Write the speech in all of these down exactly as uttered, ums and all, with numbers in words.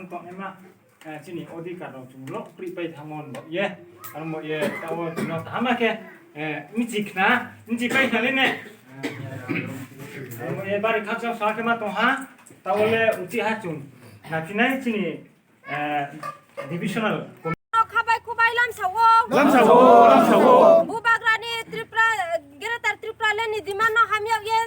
Tongnaima, eh, chini odhikar rok chwng lok pri pai thangma hwnba ye. Aro mo ye tabo chwngno kaham khe, eh, michi khna, michi pai khna le ne. Aro mo ye bari khaksa sa khe ma tong ha, tabo le uchi ha chwng. Na phinai chini, eh, divisional. Khabai khubai lamsao. Lamsao, lamsao. Bubagrani Tripura, Greater Tripura Land ni demand no hamya ye.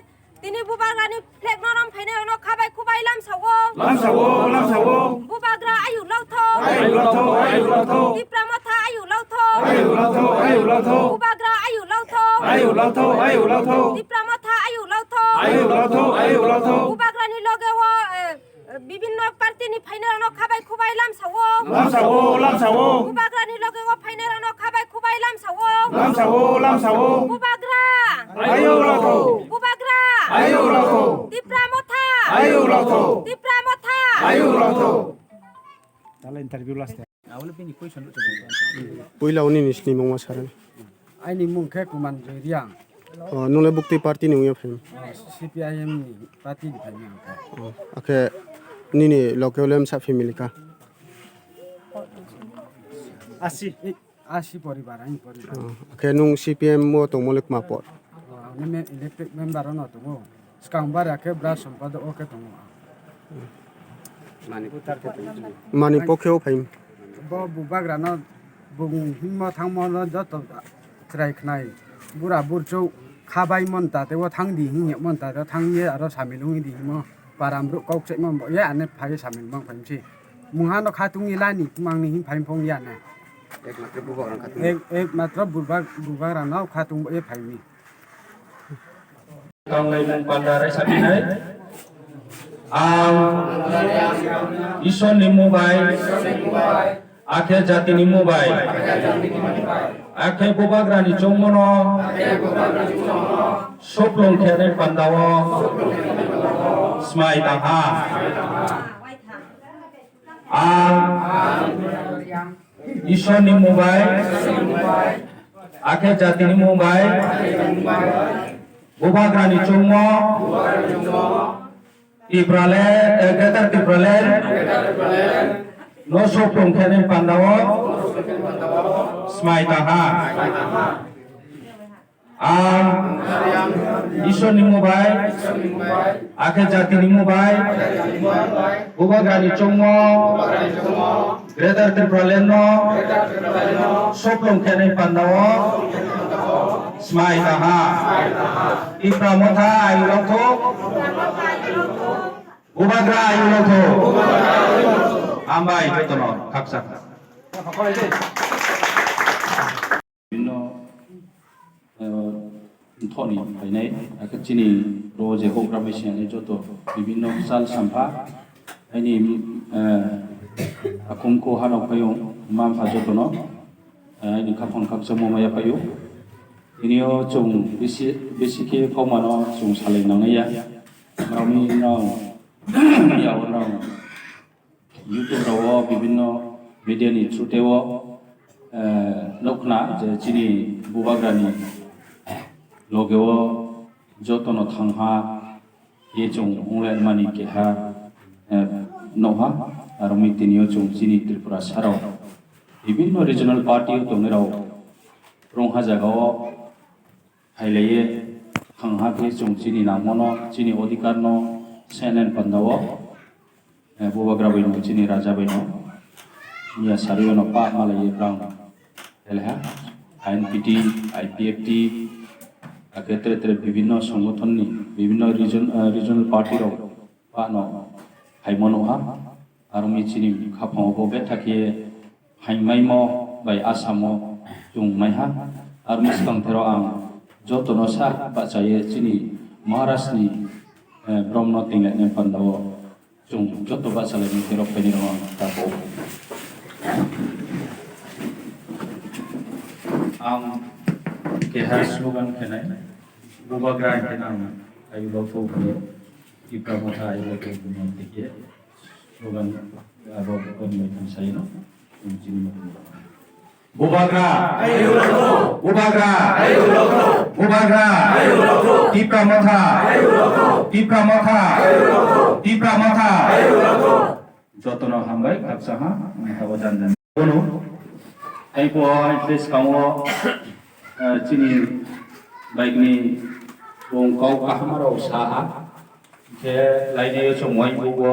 Tini Bubagrani flag no rom phainai ono khabai khubai lamsao. Lamsao, lamsao. Bubagra ayu lautho. Ayu lautho, ayu lautho. Tipra Motha ayu lautho. Ayu lautho, ayu lautho. Bubagra ayu lautho. Ayu lautho, ayu lautho. Tipra Motha ayu lautho. Ayu lautho, ayu lautho. Bubagrani loge o, eh, Bibinno party ni phainai rokno khabai khubai lamsao. Lamsao, lamsao. Bubagrani loge o phainai rokno khabai khubai lamsao. Lamsao, lamsao. Bubagra. Ayo lautho. Bubagra. Ayo lautho. Tipra Motha. Ayo lautho. Tipra Motha. Ayo lautho. Tala interview last. Puila uni ni sini mungma sarani. Aini mung khe Kumanjoi Riang. O, nungle bukti party ni wngya phim. O, C P I M ni party ni phaima ang khe. O, akhe nini loke ule msa family ka? Asi. Eh, asi poribar, aini poribar. O, akhe nung C P M o tongmole kma por? O, ang me-, elected member ono tongo. Swkang bara khe bra sompadok o khe tongo. Mani pokhe o phaim. Bo bubagrano bung himmo thangmo no joto chwrai khnai. Bura burchuk khabai monta tei o thangdi hing monta tei thangye aro samil wngdi himo. Param bru kok chekma bo ya ane phai samil mang phaimsi. Mungha no khatungni lani mangni him phaim phong ya ne. Ekmatro bubagrano khatung. Ek, ekmatro bubag-, bubagrano khatung bo e phaimi. Tanglaimung panda raisa pinai. Ang Isor ni mubai, akhe jati ni mubai, akhe bubagra ni chongmo no soplong khe nai panda o smai tang ha. Ang Isor ni mubai, akhe jati ni mubai, bubagra ni chongmo, Tipraland, eh, Greater Tipraland no soplong khe nai panda o smai tang ha. Ang Isor ni mubai, akhe jati ni mubai, bubagra ni chongmo, Greater Tipraland no soplong khe nai panda o smai tang ha. Tipra Motha ayu lautho, bubagra ayu lautho. Hambai jotono khaksa. Bibhinno, eh, thoni phainai, akhe chini ro je houhgra bai siyani joto bibhinno sal sampha, aini, eh, akhumkho hanok phaiyung mampha jotono, eh, aini khaphang khakchangma maya phaio. Tini o chwng bisi, bisi khe khokmano chwng salai nangnai ya. Brao ni nao, ya o nao. YouTube rao o bibhinno media ni through tei o, eh, nukna je chini bubagra ni loge o jotono thangha ye chwng wnglaimani keha, eh, nokha. Aro mi tini o chwng chini Tripura sarao bibhinno regional party o tongnai rao rongha jaga o Hailaiye thangha khe chwng chini nangmano, chini odhikarno senen pandao, eh, bubagra baino, chini raja baino, miya sariwano pa malaiye brang. Elha I N P T, I P F T, ake tere tere bibhinno songothonni, bibhinno region, eh, regional party rok pano haimo nukha. Aroni chini khaphango bo betha khe haimai mo bai asamo chwng maiha. Aroni swkang thero ang jotono sa bachaye chini Maharaj ni, eh, bromno tinglainai pandao chwng joto bachalaini thero phaini rok ang tabuk. Ang keha slogan khenai, bubagra khe nang ayulo thok. Tipra Motha ayulo thok buno tikhe. Slogan abo kon mai tong saino. Bubagra. Bubagra. Bubagra. Tipra Motha. Tipra Motha. Tipra Motha. Jotono hambai, khaksa ha, ang tabo jan jan. Bono, tei bo, ang khe swkango, eh, chini bike ni bung kau kaham rok sa ha. Khe lainai o chwng uaing bo, bo,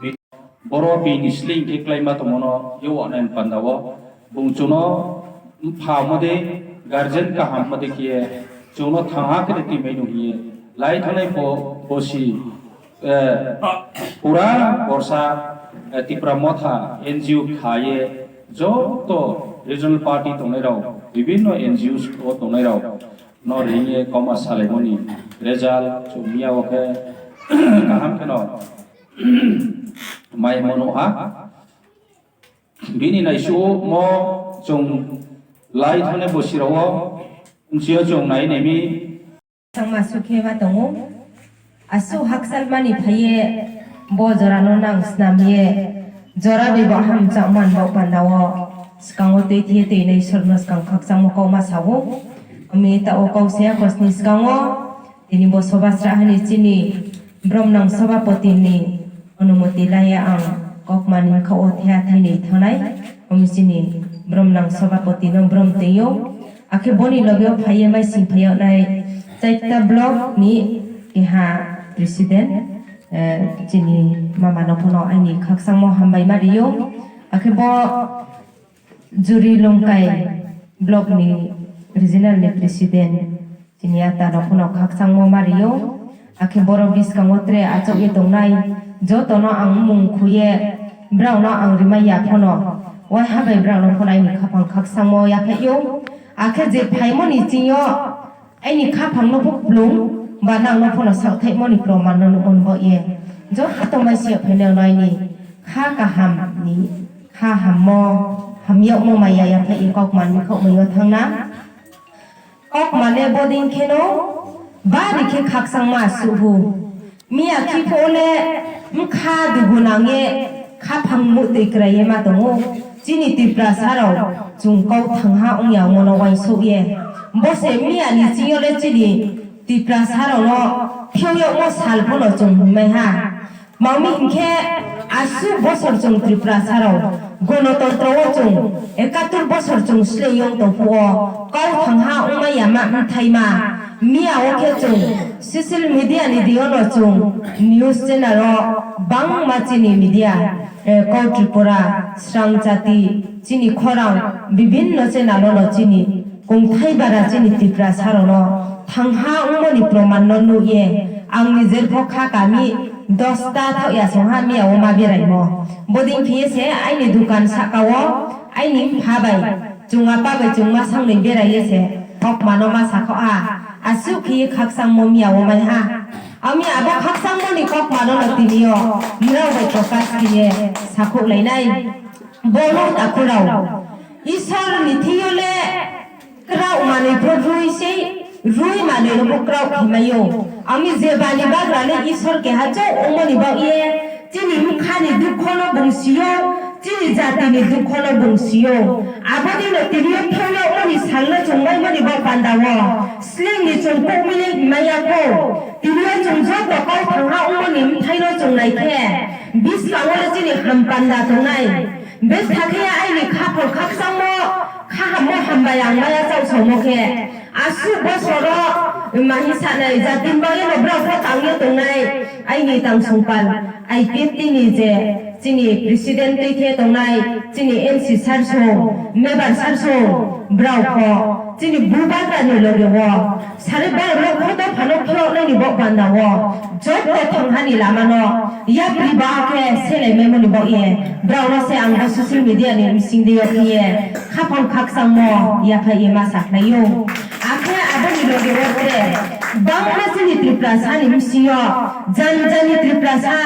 mi-, boro bini sling khe klaima tongmano, yo wane panda o. Bung chuno mpha mode, guardian kaham mode khe chuno thangha khe twi mai nung hiye. Lai thanai bo, bosi, eh, pura borsa, eh, Tipra Motha N G O khaye joto regional party tongnai rok, bibinno N G Os o tongnai rok no ringye koma salaimoni result chumya o khe kaham kheno mai mano ha. Bini naisumo chwng lai thane bosirao, wngchio chwng nai nemi. Sangma sukhe ma tongo. Asu hakchal mani phaiye bo jorano nang snamye jora bai bo ham chakman bo pandao. Skango tei thiye tei nei sorno skang khakchangmo kau ma sao. Ami ta o kau se kosni skango. Tini bo soba sra hani chini bromnang sobapoti ni onumoti laiya ang kokmani kha o thea thaini thanai. Omi chini bromnang sobapoti no brom twiyo. Akhe boni loge o phaiye mai sing phaiyo nai chaita block ni keha president, eh, chini mama no phono aini khakchangmo hambai ma riyo. Akhe bo Juri Longkai block ni regional ni president chini ata no phono khakchangmo ma riyo. Akhe borok biskango tre achukye tongnai jotono ang mung khuye brao no ang rimai ya phono. Waiha bai brao no phono aini khaphang khakchangmo yaphaio. Akhe je phaimoni chingyo aini khaphang no bo kuplung ba nang no phono sakthaimoni proman no nukmani bo ye. Joto mai siya phainai no aini kha kaham ni kha hammo hamyokmo maya yaphai kok manwi khokmani o thangna. Kok mane bodin kheno bari khe khakchangma suhu. Miya khiphole wngkha dugu nangye khaphang mutwi kwraiye ma tongo. Chini Tiprasa rok chwng kok thangha wngya omono uansukye. Bose miya ni chiyole chini Tiprasa rokno phiyokno sal phano chwng hwnmai ha. Mami hinkhe aswk bosor chwng Tiprasa rok gonotontro o chwng ekattor bosor chwng sleiyong tongphuo kau thangha wngma yama mthaima miya o khe chwng social media ni diyono chwng news channel o bangma chini media, eh, kau Tripura, Srang Jati, chini khorang bibinno channel o no chini Kungthai bara chini Tiprasa rokno thangha wngmani proman no nukye ang nijer pho kha kami dosta thok ya songha miya o ma beraimo. Bodin khiye se aini dukan saka o aini mpha bai chwng apa bai chwng ma sangnwi beraiye se kok mano ma sakho a aswk khiye khakchangmo miya o mai ha. Ami abo khakchangmoni kok mano no tini o mrao bai prokash khiye sakhuk lainai. Bo no takhurao. Isor ni thiyole Krauk manwi pho rwi se, rwi manwi no bo krauk khimaio. Ami je bani bagra le Isor keha chok ongmani bagwi, chini mkha ni dukho no bung sio, chini jati ni dukho no bung sio. Abo dino tini o phiyokmani sal no chwng maimani bo panda o. Sling ni chwng kok mili himaya kho. Tini o chwng joto kau thangha ongmani mthai no chwng nai khe, biskango le chini ham panda tongnai. Bwsakhe aini khaphang khakchangmo, khahammo hambai ang maya chausaomo khe. Aswk bosoro, mahi sanai, jatin bagwi no borok bo tangwi tongnai. Aini tangsongpal, I P F T ni je chini president twi khe tongnai, chini M C sir song, member sir song, borok bo chini bubagra ni loge o. Sari borok rok photo phano phiyoknani bo panda o joto thanghani lama no yapri ba khe selai maimani bo ye borok no se ang bo social media ni bising de yok ye khaphang khakchangmo yaphai ye ma sakhlai o. Akhe aboni loge o tre bangma chini Tiprasa ni bisingo jan jani Tiprasa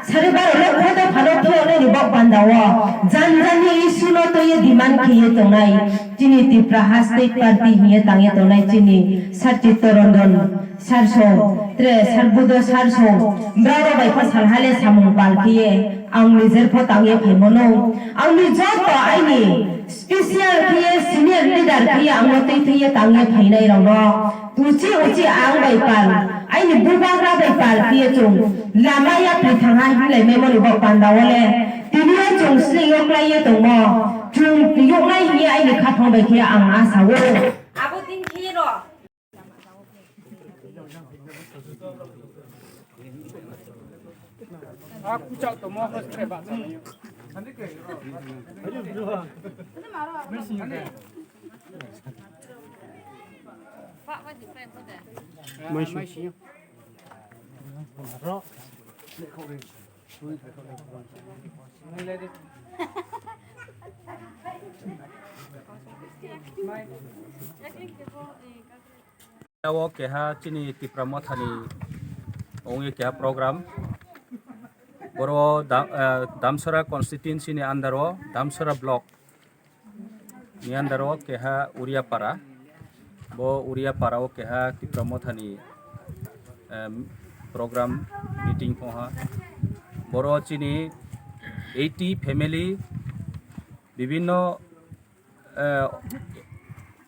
sari borok rok photo phano phiyoknani bo panda o jan jani issue no twi ye demand khe ye tongnai. Chini Tipra ha State Party hiye tangye tongnai chini Sir Chittaranjan Sir song, tre Sir Buddha Sir song, borok rok bai pho salhale samung pal khiye ang nijer pho tangye phaimano. Ang ni joto aini special khiye senior leader khiye ang no twi thwiye tangye phainai rok no uchi uchi ang bai pal Aini bubagra bai pal phiye chwng lama yapri thangha hinlai maimani bo panda o le tini o chwng sling o klai ye tongmo. Chwng yoknai hiye aini khaphang bai khe ang asa o. Abo din khe ro. O keha chini Tipra Mothani ongwi keha program. Boro da-, eh, Damsara constituency ni under o Damsara block ni under o keha Uriapara. Bo Uriapara o keha Tipra Mothani, em, program meeting phoha. Boro chini eighty family bibinno, eh,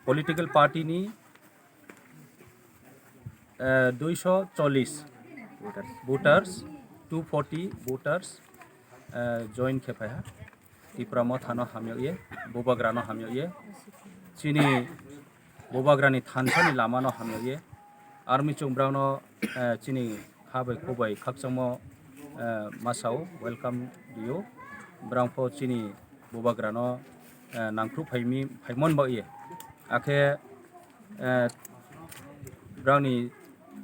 political party ni, eh, duiso chollish voters, two forty voters, eh, join khe phaiha. Tipra Mothano hamyakye, Bubagrano hamyakye, chini Bubagrani thansani lamano hamyakye, army chwng brangno, eh, chini ha bai kho bai khakchangmo, eh, masao welcome rio. Brang pho chini Bubagrano, eh, nangkru phaimi, phaimon bagye. Akhe, eh, brangni,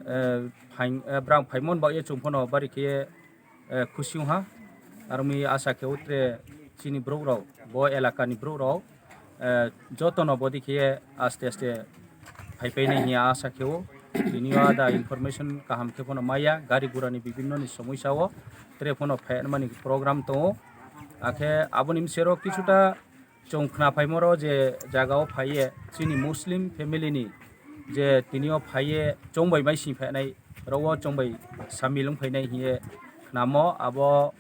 eh, phaing-, eh, brang phaimon bagye chwng phano bari khe, eh, khusi wngha. Aroni asa khe utre chini borok rok, bo elaka ni borok rok, eh, jotono bodi khe aste aste phaipai nai hiya asa khe o. Tini o ada information kaham khe phano maya, gari gura ni bibinno ni somoi sa o, tre phano phai mani program tongo. Akhe aboni bwsero kisuta chwng khna phaimoro je jaga o phaiye chini Muslim family ni je tini o phaiye chwng bai mai sing phainai rok o chwng bai samil wng phainai hiye khnamo abo,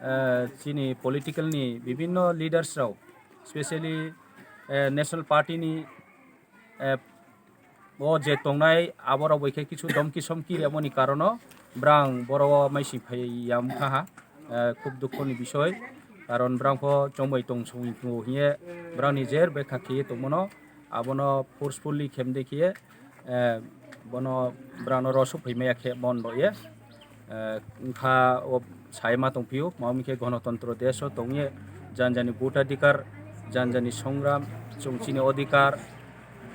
eh, chini political ni bibinno leaders rok specially, eh, national party ni, eh, o je tongnai aborok bai khe kisu domki somki remoni karono brang boro o maising phai ya wngkha ha, eh, khub dukho ni bisoi, karon brang pho chongbai tong song tongo hiye brang ni jer bekha khiye tongmano abono forcefully khemde khiye, eh, bono brang no rosuk phai maya khe mon bo ye. Eh, wngkha o sai ma tongphio, ma wngkhe Ganatantro desh o tongye, jan jani bhotadhikar, jan jani songram, chwng chini odhikar,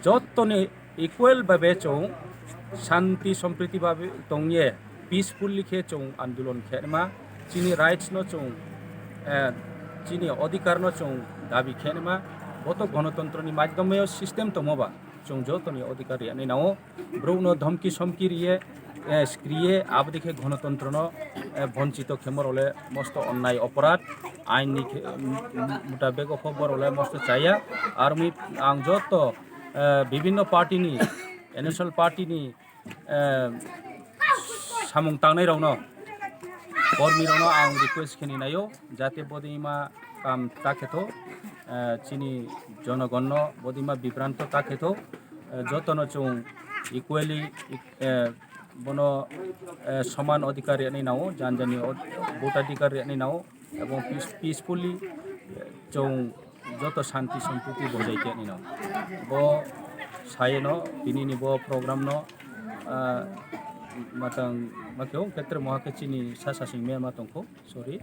jottoni equal babe chwng shanti sompriti babe tongye, peacefully khe chwng andolon khenma, chini rights no chwng, eh, chini odhikar no chwng dabi khenma, boto Ganatantro ni madhyame o system tongma ba chwng jottoni odhikar yanai nao. Borokno dhomki somki riye, eh, skriye, aboni khe Ganatantro no, eh, bonchito khemo role mosto onnai oporad, ain ni khe, m-, m-, mutabek o khe borok le mosto chaya. Aroni ang joto, eh, bibinno party ni, national party ni, eh, samung tangnai rokno, kormi rokno ang request kheni naio, jate bodima kam ta khetho, eh, chini jonogonno bodima bibranto ta khetho, eh, jotono chwng equally, eh, bono, eh, soman odhikar rwnai nao, jan jani od-, bhotadhikar rwnai nao, ebong peace-, peacefully, eh, chwng joto shanti sompriti bojai khe nino. Bo sayeno tini ni bo program no, ah, matang makhe o khetre moha khe chini sa sasing me ma tongkho, sorry.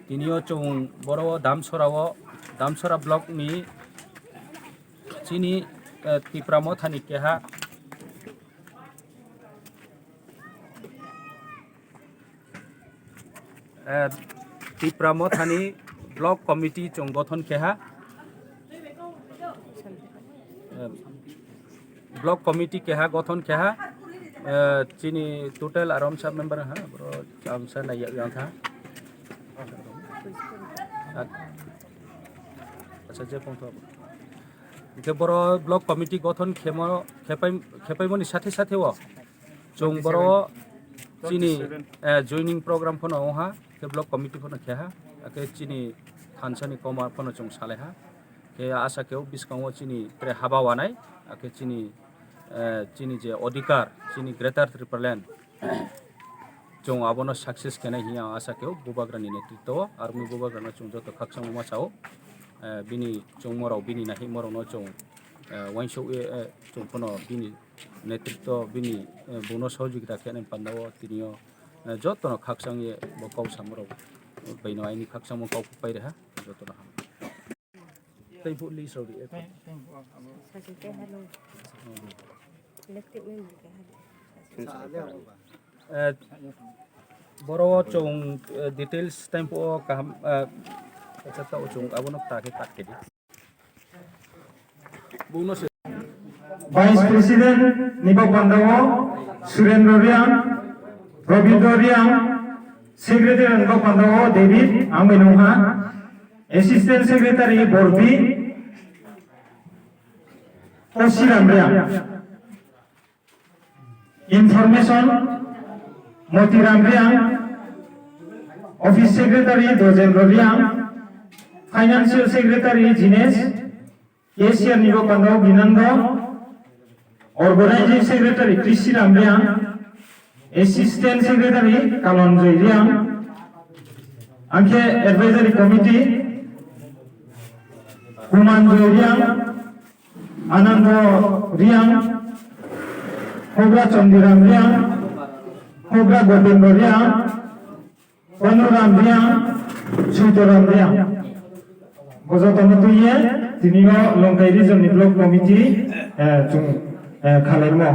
Tini o chwng boro o Damsora o, Damsora block ni chini, eh, Tipra Mothani keha, eh, Tipra Mothani block committee chwng gothon keha, eh, block committee keha gothon keha, eh, chini total aramsa member ha, boro amsa nai yang kha. Acha, je pong thok. Hingke boro block committee gothon khemo, khepai, khepaimoni sathe sathe o chwng boro chini, eh, joining program phano wngha, khe block committee phano kheha, akhe chini thansani koma phano chwng salaiha, khe asa khe o bwskango chini tere haba wanai, akhe chini, eh, chini je odhikar, chini Greater Tipraland, chwng abono success khenai hiya ang asa khe o Bubagrani netritwo o, aroni Bubagrano chwng joto khakchangma masa o. Eh, bini chwngmorok, bini nahimorokno chwng, eh, uansuk, eh, eh, chwng phano bini netritwo, bini, eh, buno sohojogita khenai pandao tini o, eh, jotono khakchangye bo kok samorok baino aini khakchangma kok pai reha jotono ham. Tei phuk list rok di. Sajike hello. Electric member ke hello. Eh, boro o chwng, eh, details time o kaham, eh, acha ta o chwng abono ta khe kat khe di. Buno se. Vice President ni bo pandao Surendra Riang, Robindra Riang, Secretary ni bo pandao David, ang bai nungha. Assistant Secretary Bordi, Kosiram Riang. Information, Motiram Riang. Office Secretary, Dojendra Riang. Financial Secretary, Jinesh. Cashier ni bo pandao Binando. Organizing Secretary, Krishiram Riang. Assistant Secretary, Kalonjoy Riang. Angkhe Advisory Committee, Kumanjoy Riang, Anando Riang, Hogra Chondiram Riang, Hogra Gopendra Riang, Panuram Riang, Suitoram Riang. Bo jotono twiye tini o Longkai Region ni Block Committee, eh, chwng, eh, khalaimo.